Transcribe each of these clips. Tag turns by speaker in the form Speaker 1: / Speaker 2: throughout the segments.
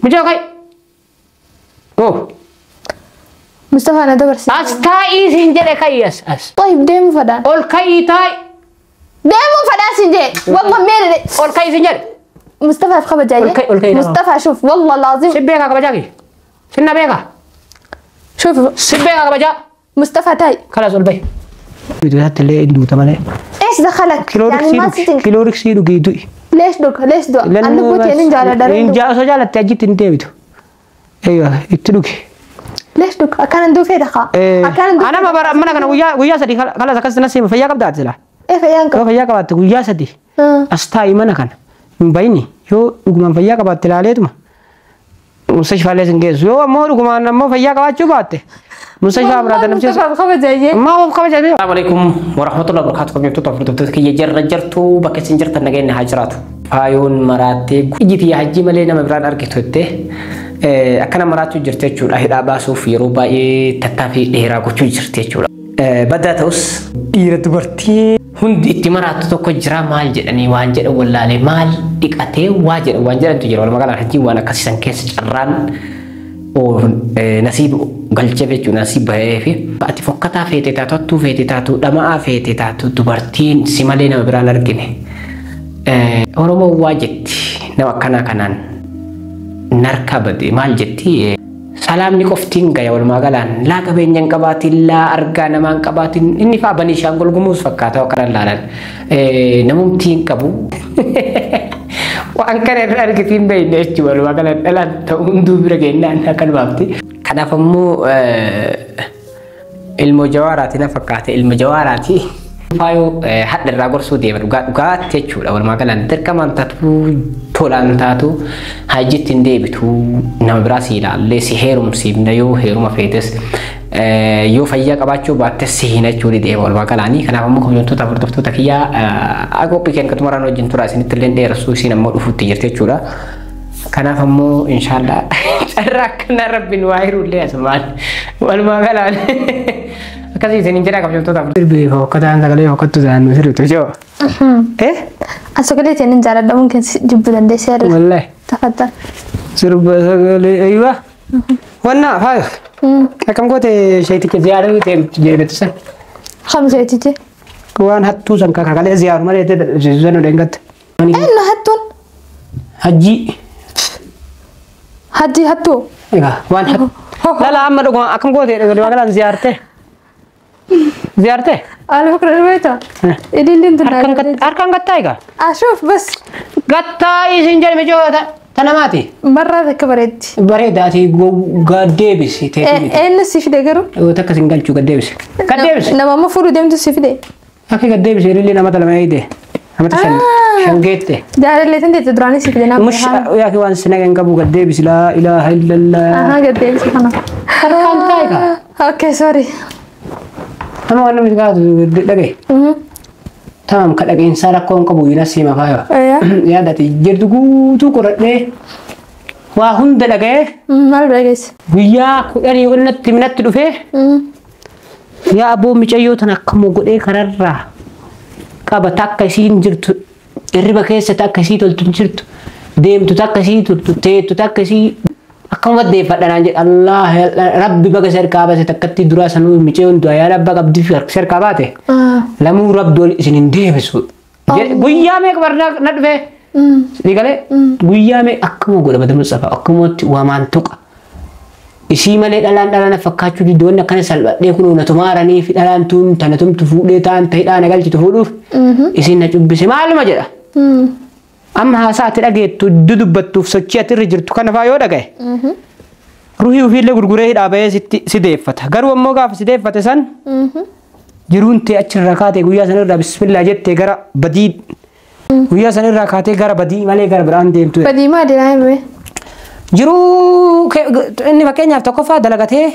Speaker 1: Mucaa ka'i. Oh.
Speaker 2: Mustafaa na dabarsi.
Speaker 1: As taa'ii siin jedhe ka'i as as.
Speaker 2: طيب deemu fadhaan.
Speaker 1: Ol ka'ii taa'i.
Speaker 2: Deemu fadhaa siin jedhe. والله مين
Speaker 1: Ol ka'ii siin jedhe.
Speaker 2: مصطفى في خبر جاية.
Speaker 1: أوكي،
Speaker 2: مصطفى شوف والله العظيم.
Speaker 1: Si beekaa kabajaa kee. Sinna beekaa.
Speaker 2: شوف
Speaker 1: Si beekaa kabajaa.
Speaker 2: مصطفى تاي.
Speaker 1: Kalas ol bahi. Bituutaatti illee hin duuta malee.
Speaker 2: ايش دخلك؟ يعني ما ستنك.
Speaker 1: Kilooriksii dhugii du'i.
Speaker 2: ليش دوك ليش دوك؟ انا قلت يعني نجا
Speaker 1: Hin osoo jaalatte achitti hin deebitu. Eeyyaa itti dhugi.
Speaker 2: ليش دوك؟ كان ندو في دخا. كان ندو.
Speaker 1: Anama bara mana kana guyyaa guyyaa sadii kalas akkas na seema fayyaa qabdaa ati silaa.
Speaker 2: ايه فيانك.
Speaker 1: Yoo fayyaa qabaatte guyyaa sadii as taa'i mana kana hin bayini yoo dhugumaan fayyaa qabaatte ilaaleetuma mustashfaallee sin geessu yoo ammoo dhugumaan ammoo fayyaa qabaachuu baatte mustashfaa biraa namsiisu.
Speaker 2: مصطفى خبر جاية.
Speaker 1: Maa of kabajate. Assalamu alaikum warahmatullahi wabarakatuh. Kabajamtoota hordoftoota kiyya jarra jirtu bakka isin jirtan nageenya haa jiraatu. Faayoon maraattee iji tiyya hajji malee nama biraan argitu jettee akkana maraachuu jirti jechuudha. Hidhaa baasuuf yeroo baay'ee tattaaffii dheeraa gochuu jirti jechuudha. Baddaa ta'us dhiira dubartii hundi itti maraattu tokko jira maal jedhanii waan jedhan wallaalee maal dhiqatee waa jedhan waan jedhantu jira. Walumaa galaan hajjiin waan akkasiisan keessa carraan nasiib galchee jechuudha nasiib bahee fi ati fokkataa feete taatu hattuu feete taatu dhama'aa feete taatu dubartiin si malee nama biraan argine. Oromoon waa jetti nama akkanaa kanaan narka bade maal jetti salaamni qoftiin gaya walumaa galaan laa qabeenya hin qabaatin laa argaa namaa hin qabaatin inni fa'aa banii shaangol gumuus fakkaata akkanan laalan namumtii hin qabu. Waan kana irra argite hin beekne jechuudha walumaa galaan dhalaan ta'u hunduu bira geennaan akkanumaafti. Kanaaf ammoo ilmoo jawaaraati na fakkaate ilma jawaaraati. Faayoo hadha irraa gorsuu deema dhugaa dhugaatti jechuudha walumaa galaan dirqamaan taatu tolaan taatu hajjitti hin deebitu nama biraa si ilaallee si heerumsiifna yoo heeruma feetes yoo fayyaa qabaachuu baattes si hin jechuu ni deema walumaa galaanii kanaaf ammoo kabajamtoota hordoftoota kiyyaa qophii keenya xumuraan wajjin tura isinitti illee dheeressuu isin ammoo dhufuutti jirti jechuudha. Kanaaf ammoo inshaallah carraa akkanaa rabbiin waa hiruullee asumaan walumaa galaan akkasii isiniin jedhaa kabajamtoota. Sirbi hokkataan sagalee hokkattu ta'an nu sirbitu joo. Eh?
Speaker 2: السوكوليت يعني نجا على ممكن جبدا ديسير.
Speaker 1: Wallahi.
Speaker 2: تفضل.
Speaker 1: Sirba sagalee aywa. Wanna faayo. Akkam goote sheeticha ziyaara deebitu san.
Speaker 2: خمسة تيجي.
Speaker 1: Waan hattuu san kakakalee ziyaaru malee zanu dhengatte.
Speaker 2: إنه هتون.
Speaker 1: Hajji.
Speaker 2: هدي هتو.
Speaker 1: Egaa waan hattu. Lala amma dhuguma akkam goote walumaa galaan ziyaarte. Ziyaarte?
Speaker 2: على فكرة رميتها. اللي اللي انت
Speaker 1: Harkaan gattaa egaa.
Speaker 2: اشوف بس.
Speaker 1: Gattaa isin jedhame joo tanamaati.
Speaker 2: مرة ذاك بريد.
Speaker 1: Bareedaati gaddeebisi teetii miti.
Speaker 2: ايه الناس في ده
Speaker 1: Yoo takka sin galchuu gaddeebisi. Gaddeebisi.
Speaker 2: لما المفروض دمت في ده.
Speaker 1: Akka gaddeebisi ilillee nama lama eeyde. Namatti shan shan geette.
Speaker 2: ده اللي تنتي تدراني في ده.
Speaker 1: Mush yaa waan si nagan qabu gaddeebisi laa ilaaha illallah.
Speaker 2: اها قد ايه انا.
Speaker 1: Harkaan taayikaa.
Speaker 2: اوكي سوري.
Speaker 1: Nama waan namni gaafatu dhagaye. Tamam ka dhageensaa rakkoo hin qabu yina siima faayo.
Speaker 2: ايوه.
Speaker 1: Yaadati jirtu guutuu qoradhee waa hunda dhaga'ee
Speaker 2: ما بلاقيس.
Speaker 1: guyyaa kudhanii onnatti minatti dhufee yaa abboo micayyoo tan akkuma godhee kararraa qaba takka isiin jirtu hirriba keessa takka isii toltu hin jirtu deemtu takka isii toltu teettu takka isii akkuma deeffadha naan jedhe Allah rabbi baga serkaa baase takkatti duraa sanuu micayyoon du'a yaa rabba qabdi fi serkaa baate lamuu rabbi ol isin hin deebisu guyyaa meeqa barnaa na dhufee galee guyyaa meeqa akkuma godha bada Mustafa akkumatti waamaan tuqa. Isii malee dhalaan dhala na fakkaachuu didde wanni akkana salphadhee kunoo na tumaaranii fi dhalaan tun tana tumtu fuudhee ta'an ta'idhaa na galchitu fuudhuuf isiin na cubbise maaluma jedha. Amma haasaa ati dhageettu dudubbattuuf sochii ati irra jirtu kana faa yoo dhagaye. Ruhii ofiillee gurguree hidhaa bahee si deeffata. Garuu ammoo gaafa si deeffate san jiruun tee achirraa kaatee guyyaa sanirraa bismillaa jettee gara badii guyyaa sanirraa kaatee gara badii malee gara biraan deemtu.
Speaker 2: بدي ما ادري انا
Speaker 1: Jiruu inni fakkeenyaaf tokkoffaa dalagatee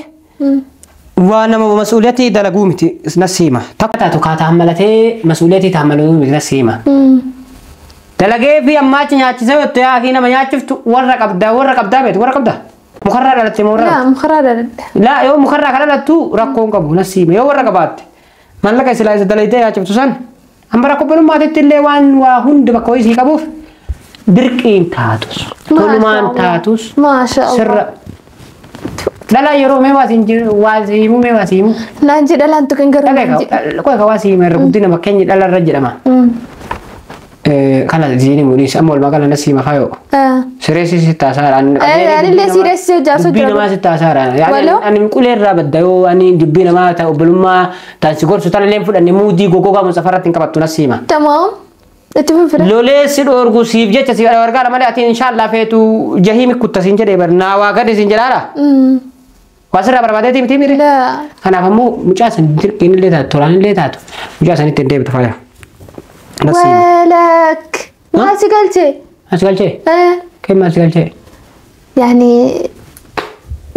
Speaker 1: waa nama masuuliyatii dalaguu miti nasiima. Takka taatu kaataa hammalatee masuuliyatii taammaluu miti nasiima. Dalagee fi ammaachi nyaachisee yoo yaa fi nama nyaachiftu warra qabdaa warra qabdaa beetu warra qabdaa. Mukarraa dhalatte moo warra?
Speaker 2: لا مخرج.
Speaker 1: Laa yoo mukarraa kana dhalattu rakkoo hin qabu nasiima yoo warra qabaatte mallaqa silaa isa dalagdee nyaachiftu san amma rakkoo banummaatitti illee waan waa hundi bakka ho'isii qabuuf Dirqiin taatus. Tolumaan taatus.
Speaker 2: Maasha Allah.
Speaker 1: Sirra. Dhalaa yeroo mee waa siin jiru waa siimuu mee waa siimuu.
Speaker 2: Naan jedha dhalaan tuqin garuu.
Speaker 1: Dhagaa qoy ka waa siima irra guddina fakkeenyi dhala irra jedhama. Kala ziini munis amma walumaa gala nasiima faayoo. Sireessi si taasaadhaan.
Speaker 2: Anillee sireessi hojjaasu
Speaker 1: Dubbii namaa si taasaadhaan. Ani qulee irraa badda yoo ani dubbii namaa ta'e obbolummaa taansi gorsu tana illee fudhanne muudii gogogaa musafarratti hin qabattu nasiima.
Speaker 2: Tamaam. Itti fufira.
Speaker 1: Lolee si dhoorgu siif jecha si gargaara malee ati inshaallah feetu jahiimi kutta siin jedhee bar naa waa gadi siin jedhaadha. Waa sirraa barbaadeeti miti mire. Kanaaf ammoo mucaa san dirqiin illee taatu tolaan illee taatu mucaa sanitti hin deebitu faaya.
Speaker 2: Walak. Maal si galchee?
Speaker 1: Maal si galchee? Kee maal si galchee?
Speaker 2: Yaani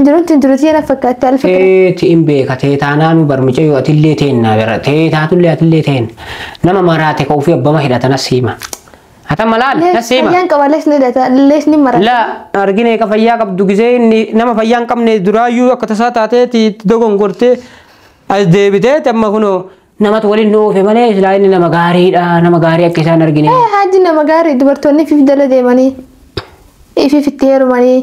Speaker 2: jiruutti jiruutti yana fakkaatti alfikira.
Speaker 1: Teeti hin beeka teetaanaa nu barmicha yoo atillee teenna bira teetaatullee atillee teen nama maraate ka ofii abbama hidhata nasiima. Ata malaal nasiima.
Speaker 2: Fayyaan qaba lees ni hidhata lees ni marata.
Speaker 1: La argine ka fayyaa qabdu gisee inni nama fayyaa hin qabne duraayyuu akka tasaa taateeti dogongortee as deebitee amma kunoo namatu waliin nu oofe malee silaa inni nama gaariidha nama gaarii akka isaan argine.
Speaker 2: Haji nama gaarii dubartoonni ifiif jala deemanii ifiif itti heerumanii.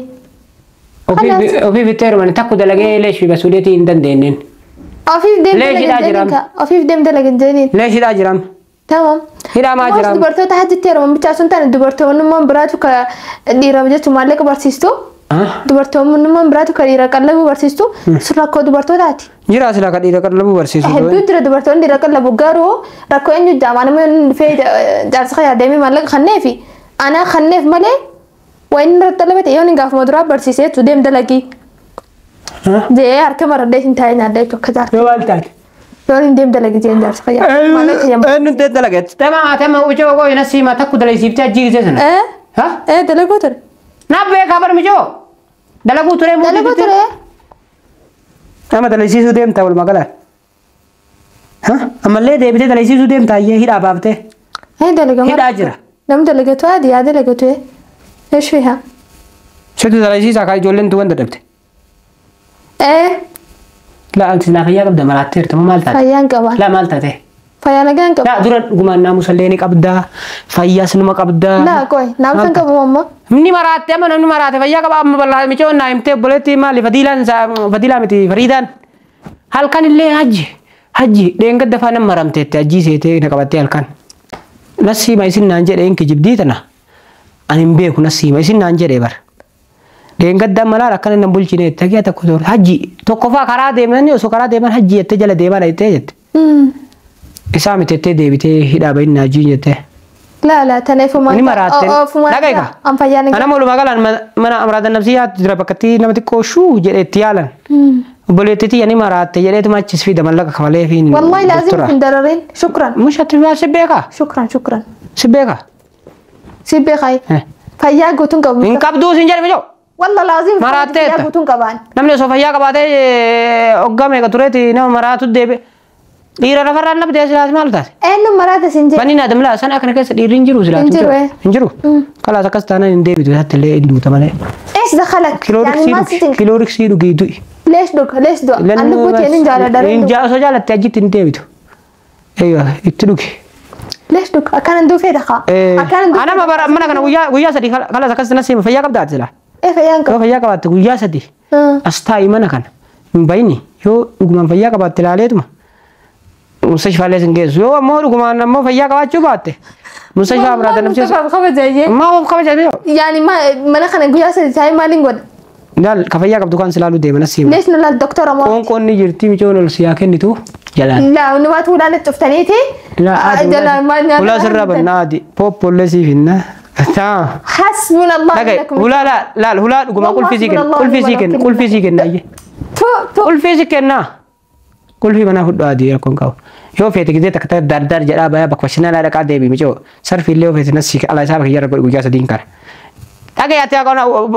Speaker 1: Ofiif itti heerumanii takku dalagee leeshii basuuleetii hin dandeenyeen.
Speaker 2: Ofiif deem dalagan jeeniin ka ofiif deem dalagan jeeniin.
Speaker 1: Leeshidhaa jiram.
Speaker 2: Tamam.
Speaker 1: Hidhamaa jiram.
Speaker 2: Dubartoota hajitti heeruman bichaa sun taane dubartoonni biraatu ka dhiira jechuun maallaqa barsiistu. Dubartoonni biraatu ka dhiira qallabuu barsiistu sun rakkoo dubartootaati.
Speaker 1: Jira silaa ka dhiira qallabuu barsiisu.
Speaker 2: Hedduu jira dubartoonni dhiira qallabu garuu rakkoo eenyu jaamaa nama dhufee jaarsa kan yaadamee maallaqa kanneefi anaa kanneef malee waa inni irratti dhalabate yoo inni gaafuma duraa barsiisee jechuun deem dalagii. Jee harka maradhee hin taa'ee nyaadha jechuun akka jaarsa.
Speaker 1: Yoo maal taate?
Speaker 2: Yoo inni deem dalagii jeen jaarsa kan yaadamee.
Speaker 1: Eenyu deem dalagee? Tamaa tamaa ucoo koo na siima takku dalagsiiftee ajjiisee sana.
Speaker 2: Dalaguu ture.
Speaker 1: Na beekaa barmijoo. Dalaguu ture muudii
Speaker 2: Dalaguu ture.
Speaker 1: Nama dalagsiisuu deemtaa walumaa galaan. Ammallee deebitee dalagsiisuu deemtaa iyyee hidhaa baaftee.
Speaker 2: Dalagama.
Speaker 1: Hidhaa jira.
Speaker 2: Nam dalagatu adi yaa dalagatu. إيش فيها؟
Speaker 1: شو dalagsiisaa kaa ijoolleen tuwwan dadhabte. لا أنت لا fayyaa qabda maraatteerta moo maal taate?
Speaker 2: Fayyaan qaba.
Speaker 1: La maal taate?
Speaker 2: Fayyaa nagaan qaba.
Speaker 1: La dura dhugumaan naamusallee ni qabdaa fayyaas numa qabdaa.
Speaker 2: La qoy naamusan qabu amma.
Speaker 1: Inni maraatte amma namni maraate fayyaa qaba amma bal'aa micoon naa himtee obboleetti maali fadiilaan fadiilaa miti fariidaan halkan illee hajji hajji dheengadda faana maramteette hajjii seetee na qabattee halkan. Nasiima isin naan jedhee hin kijibdii tana ani hin beeku nasiima isin naan jedhee bara. Dheengadda malaan akkana nan bulchine jettee tokko toora hajji tokkoffaa karaa deeman osoo karaa deeman hajji jettee jala deemaa jettee jette. Isaa miti jettee deebitee hidhaa bahinna hajjii jettee.
Speaker 2: La la tana ifuma.
Speaker 1: Ni maraatte.
Speaker 2: Dhaga'i kaa. An fayyaa ni.
Speaker 1: Ana walumaa galaan mana amraata nafsiyyaatti jira bakka itti nama xiqqoo shuu jedhee itti yaalan. Obboleettiitii ani maraatte jedheetuma achis fida mallaqa kafalee fi.
Speaker 2: Wallahi laazim hin dararin. Shukran.
Speaker 1: Mushatti si beekaa.
Speaker 2: Shukran shukran.
Speaker 1: Si beekaa.
Speaker 2: Si beekaa. Fayyaa guutuun qabu.
Speaker 1: Hin qabduu sin jedhe mijoo.
Speaker 2: والله لازم
Speaker 1: Maraatte.
Speaker 2: Fayyaa guutuun qabaan.
Speaker 1: Namni osoo fayyaa qabaatee hoggaa meeqa tureeti nama maraatu deebi'e. Dhiira lafarraan nabdee silaas maal taate?
Speaker 2: Eenyu maraate sin jedhe.
Speaker 1: Banni naadam laa sana akkana keessa dhiirri hin jiru silaas.
Speaker 2: Hin jiru.
Speaker 1: Hin jiru. Kalaas akkas taanaan hin deebitu isaatti illee hin duuta malee.
Speaker 2: إيش دخلك؟ يعني ما ستنك.
Speaker 1: Kilooriksii dhugii du'i.
Speaker 2: ليش دوك ليش دو؟ أنا بوتي أنا جالة دارين.
Speaker 1: Osoo jaalatte achitti hin deebitu. Eeyyaa itti dhugi.
Speaker 2: ليش دوك؟ أكان ندو في دخا. أكان ندو.
Speaker 1: Ana bara mana kana guyyaa guyyaa sadii kalaas akkas nasiima fayyaa qabdaati silaa.
Speaker 2: إيه fayyaan qaba.
Speaker 1: Yoo fayyaa qabaatte guyyaa sadii. As taa'i mana kana hin bayini yoo dhugumaan fayyaa qabaatte ilaaleetuma. Mustashfaalee sin geessu yoo ammoo dhugumaan ammoo fayyaa qabaachuu baatte mustashfaa biraata namsiisa.
Speaker 2: Kabaja
Speaker 1: Maa of kabaja yoo.
Speaker 2: Yani ma mana kana guyyaa sadii taa'ee maaliin godha?
Speaker 1: Laal ka fayyaa qabdu kan silaaluu deema nasiima.
Speaker 2: ليش نلا الدكتورة ما
Speaker 1: Qoonqoon ni jirti micoon ol siyaa kennitu jalaan.
Speaker 2: لا numaatu ulaan cuftaniiti.
Speaker 1: Laa
Speaker 2: Jalaan maal nyaata?
Speaker 1: Ulaa sirraa bannaa adi poppoollee siif hinna. Taa.
Speaker 2: حسبنا الله
Speaker 1: Dhagaye hulaa laal hulaa dhugumaa qulfii sii kenna qulfii sii kenna qulfii sii kenna ayye.
Speaker 2: Tu tu
Speaker 1: Qulfii sii kenna. Qulfii manaa fudhu adii rakkoon qabu. Yoo feete gisee takka takka dardaar jedhaa bayaa bakka bashannanaa dhaqaa deebi micoo sarfi illee yoo feete nasii ala isaa bakka jarra godhi guyyaa sadiin kana. Dhagaye ati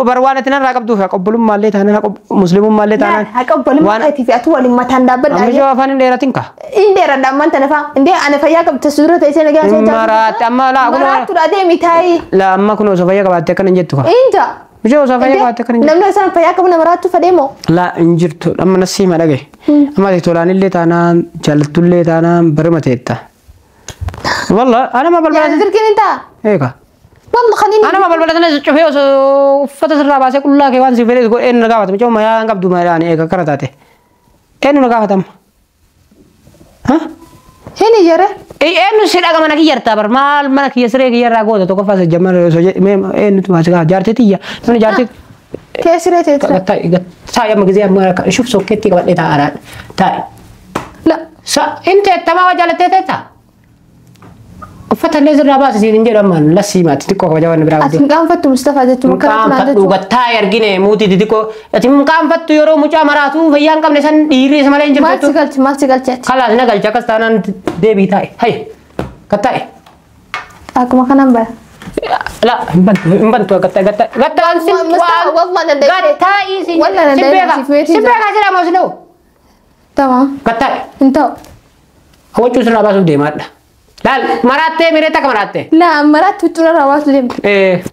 Speaker 1: bar waan ati narraa qabduuf haqa obbolummaallee taanaan haqa muslimummaallee taanaan.
Speaker 2: Haqa obbolummaa keetii fi atu waliin mataan dhaabbadha.
Speaker 1: Amma ijoo afaan hin dheeratin ka.
Speaker 2: Hin dheeradha ammaan tana faa. Indee ana fayyaa qabdu dura ta'e seen egaa seen
Speaker 1: Maraatte amma laa kun.
Speaker 2: Maraattuudha deemi taayi.
Speaker 1: Laa amma kun osoo fayyaa qabaatte akkana hin jettu ka.
Speaker 2: Inja.
Speaker 1: Ijoo osoo fayyaa qabaatte akkana hin jettu.
Speaker 2: Namni isaan fayyaa qabu nama maraattu fedhee moo?
Speaker 1: Laa hin jirtu amma nasiima dhagaye. Amma ati tolaanillee taanaan jaallattullee taanaan baruma teetta. Wallah ana ma balbala.
Speaker 2: Yaani dirqiin hin ta'a.
Speaker 1: Eega.
Speaker 2: Wallah khaniin.
Speaker 1: Anama balbala sana cufee osoo uffata sirraa baasee qullaa kee waan si fedhe godhee eenyu na gaafata? Mucaa mayaa hin qabdu malaan eega akkana taate. Eenyu na gaafatama?
Speaker 2: Hin ijare.
Speaker 1: Eenyu si dhaga mana kiyya irtaa bar maal mana kiyya siree kiyya irraa goota tokkoffaa sajjamma osoo jedhe eenyutu baasee gaafata? Jaartii tiyya. Namni jaartii.
Speaker 2: Kee siree teetira.
Speaker 1: Taa'i amma gizee amma shuf sokkeetti qabadhee taa'aadha. Taa'i.
Speaker 2: La.
Speaker 1: Sa inni teettamaa waa jaalattee teetta? Uffata illee sirraa baase siin hin jedhu ammaan lassii maati xiqqoo kabajaa waan biraa
Speaker 2: Ati hin qaanfattu Mustafaa jechuun akkana
Speaker 1: Qaanfadhu
Speaker 2: jechuudha.
Speaker 1: gattaa argine muutii xixiqqoo ati hin qaanfattu yeroo mucaa maraatu fayyaa hin qabne san dhiirri isa malee hin
Speaker 2: Maal si
Speaker 1: jirtu.
Speaker 2: galchi maal si galchi ati?
Speaker 1: Kalaas na galcha akkas taanaan deebii taa'e hayi gattaa'e.
Speaker 2: Akkuma kanaan bara.
Speaker 1: La hin bantu hin bantu gattaa gattaa gattaan sin
Speaker 2: Mustafa wallah na dayee.
Speaker 1: gattaa'ii sin
Speaker 2: Wallah na
Speaker 1: sin
Speaker 2: dayee
Speaker 1: beeka
Speaker 2: siif meetii
Speaker 1: sin
Speaker 2: jira.
Speaker 1: beeka sila moo sin dha'u
Speaker 2: Tamam.
Speaker 1: gattaa'e
Speaker 2: Hin ta'u.
Speaker 1: hawwachuu sirraa baasuuf deemaadha. Laal maraattee miree takka maraattee.
Speaker 2: La maraatti huccuu irraa baasuu deemte.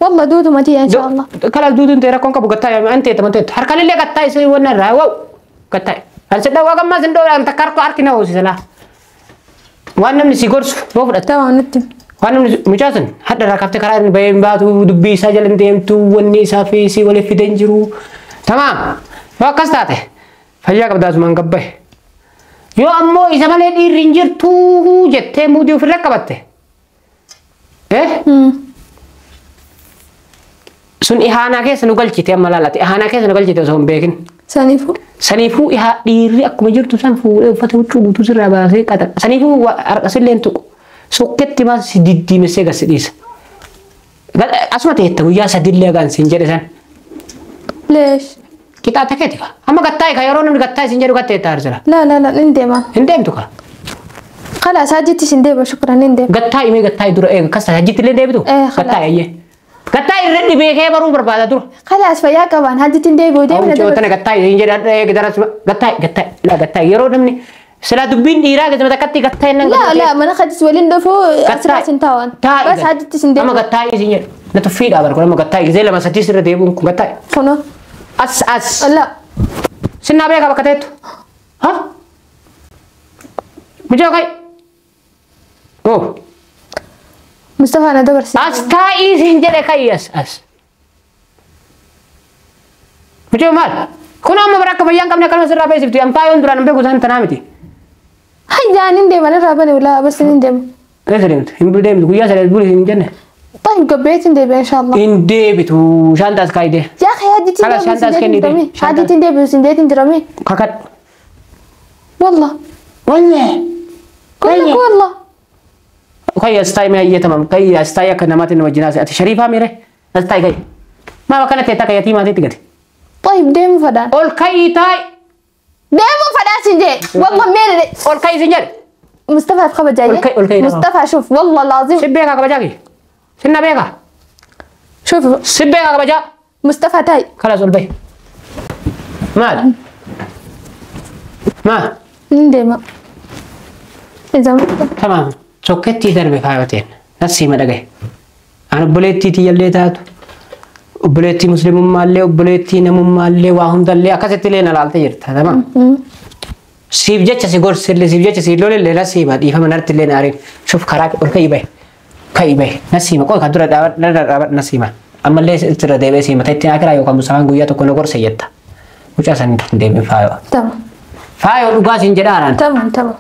Speaker 2: Wallah duutuma tiyya insha Allah.
Speaker 1: Kalaas duutuun ta'e rakkoon qabu gattaa'e an teetta man teetta harkanillee gattaa'e isin wanna irraa wow gattaa'e. An si dhawaa gammaa sin dhawaa an takka harka harki na hoosisa laa. Waan namni si gorsu yoo fudhatte.
Speaker 2: Tamam nutti.
Speaker 1: Waan namni mucaa sun hadha irraa kaaftee karaa inni bahee hin baatu dubbii isaa jala hin deemtu wanni isaa fi isii waliif fidee hin jiru. Tamaam yoo akkas taate fayyaa qabdaa asumaan gabbaye. Yoo ammoo isa malee dhiirri hin jirtu jettee muudii ofirra qabatte. Sun ihaanaa keessa nu galchite amma laalate ihaanaa keessa nu galchite osoo hin beekin.
Speaker 2: Saniifuu.
Speaker 1: Saniifuu ihaa dhiirri akkuma jirtu san fuudhee uffata huccuu guutuu sirraa baasee qaxa. Saniifuu harka sillee hin tuqu. Sokketti maal si diddiimessee gad si dhiisa. Asuma teetta guyyaa sadillee hagaan siin jedhe san.
Speaker 2: Leesh.
Speaker 1: Qixaaxa keeti ka. Amma gattaa'e ka yeroo namni gattaa'e siin jedhu gatteetta arsila.
Speaker 2: La la la nin deema.
Speaker 1: Hin deemtu ka.
Speaker 2: Khalaas hajjitti sin deema shukran nin deema.
Speaker 1: Gattaa'e mee gattaa'e dura eega kas hajjitti illee deebitu.
Speaker 2: Khalaas.
Speaker 1: Gattaa'e ayyee. Gattaa'e irra dhibee kee baruu barbaada dura.
Speaker 2: Khalaas fayyaa qabaan hajjitti hin deebi'u deemna
Speaker 1: Mucoo
Speaker 2: dabarsa.
Speaker 1: tana gattaa'e siin jedhe eega daras gattaa'e gattaa'e la gattaa'e yeroo namni silaa dubbiin dhiiraa gadi takkatti gattaa'e nan
Speaker 2: La la mana hajjis waliin dhufuu asirraa sin taa'an. Bas hajjitti sin
Speaker 1: Amma
Speaker 2: deema.
Speaker 1: gattaa'e siin jedhe. Na tuffiidha bara kun amma gattaa'e gizee lama sadii sirra deebi'uun kun gattaa'e.
Speaker 2: Kunoo.
Speaker 1: As as.
Speaker 2: La.
Speaker 1: Sinnaa beekaa bakka teettu. Ha? Mucoo kai. Oh.
Speaker 2: Mustafaa na dabarsi.
Speaker 1: As taa'ii siin jedhe kai as as. Mucoo maal? Kun amma bara akka fayyaa hin qabne akkanuma sirraa beeksifti. An faayoon duraan hin beeku isaan tanaa miti.
Speaker 2: Hayyaa nin deema narraa bane walaa bas nin deema.
Speaker 1: Keessa deemtu. Hin deemtu guyyaa sadii buli hin jenne.
Speaker 2: طيب قبيت ندير ان شاء الله.
Speaker 1: Hin deebitu shaantaas kaayidee.
Speaker 2: يا اخي هاجتي
Speaker 1: خلاص،
Speaker 2: ندير
Speaker 1: شنطة أسكني دي. شنطة.
Speaker 2: هاجتي ندير سنديت ندرمي
Speaker 1: Kakadhu.
Speaker 2: والله
Speaker 1: Wallee.
Speaker 2: قول لك والله
Speaker 1: Kai as taa'ii mee hayyee tamam. Kai as taa'ii akka namaatiin wajjin haasa'e. Ati shariifaa miire? As taa'ii kai. Maal akkana teetta akka yatiimaatiitti gate.
Speaker 2: طيب ديم فدان
Speaker 1: Ol ka'ii taa'i.
Speaker 2: ديم فدان سنجي والله مين
Speaker 1: Ol ka'ii siin jedhe.
Speaker 2: مصطفى في خبر جاي
Speaker 1: أوكي،
Speaker 2: مصطفى شوف والله العظيم
Speaker 1: Si beekaa kabajaa kee. Sinna beekaa.
Speaker 2: شوف
Speaker 1: Si beekaa kabajaa.
Speaker 2: مصطفى تاي
Speaker 1: Kalaas ol bahi. Maal? Maal?
Speaker 2: نديم اذا
Speaker 1: Tamaam. Sokkettii darbe faayoteen. Nassi ma dhagaye. An obboleettii tiyyallee taatu. Obboleettii muslimummaallee obboleettii namummaallee waa hundallee akkasitti illee na laaltee jirta. Tamaam. Siif jecha si gorsillee siif jecha si lolellee nasiima dhiifama nartti illee na ariin. Shuf karaa ol ka'ii bahe. Ka'ii bahe. Nasiima qoy kan dura dhaabadha nasiima. Ammallee sirra deebi'ee siima ta'etti akiraa yookaan musafaan guyyaa tokko na gorsa jetta. Mucaa san hin deebiin faayoo.
Speaker 2: تمام
Speaker 1: Faayoo dhugaa siin jedha araan.
Speaker 2: تمام تمام.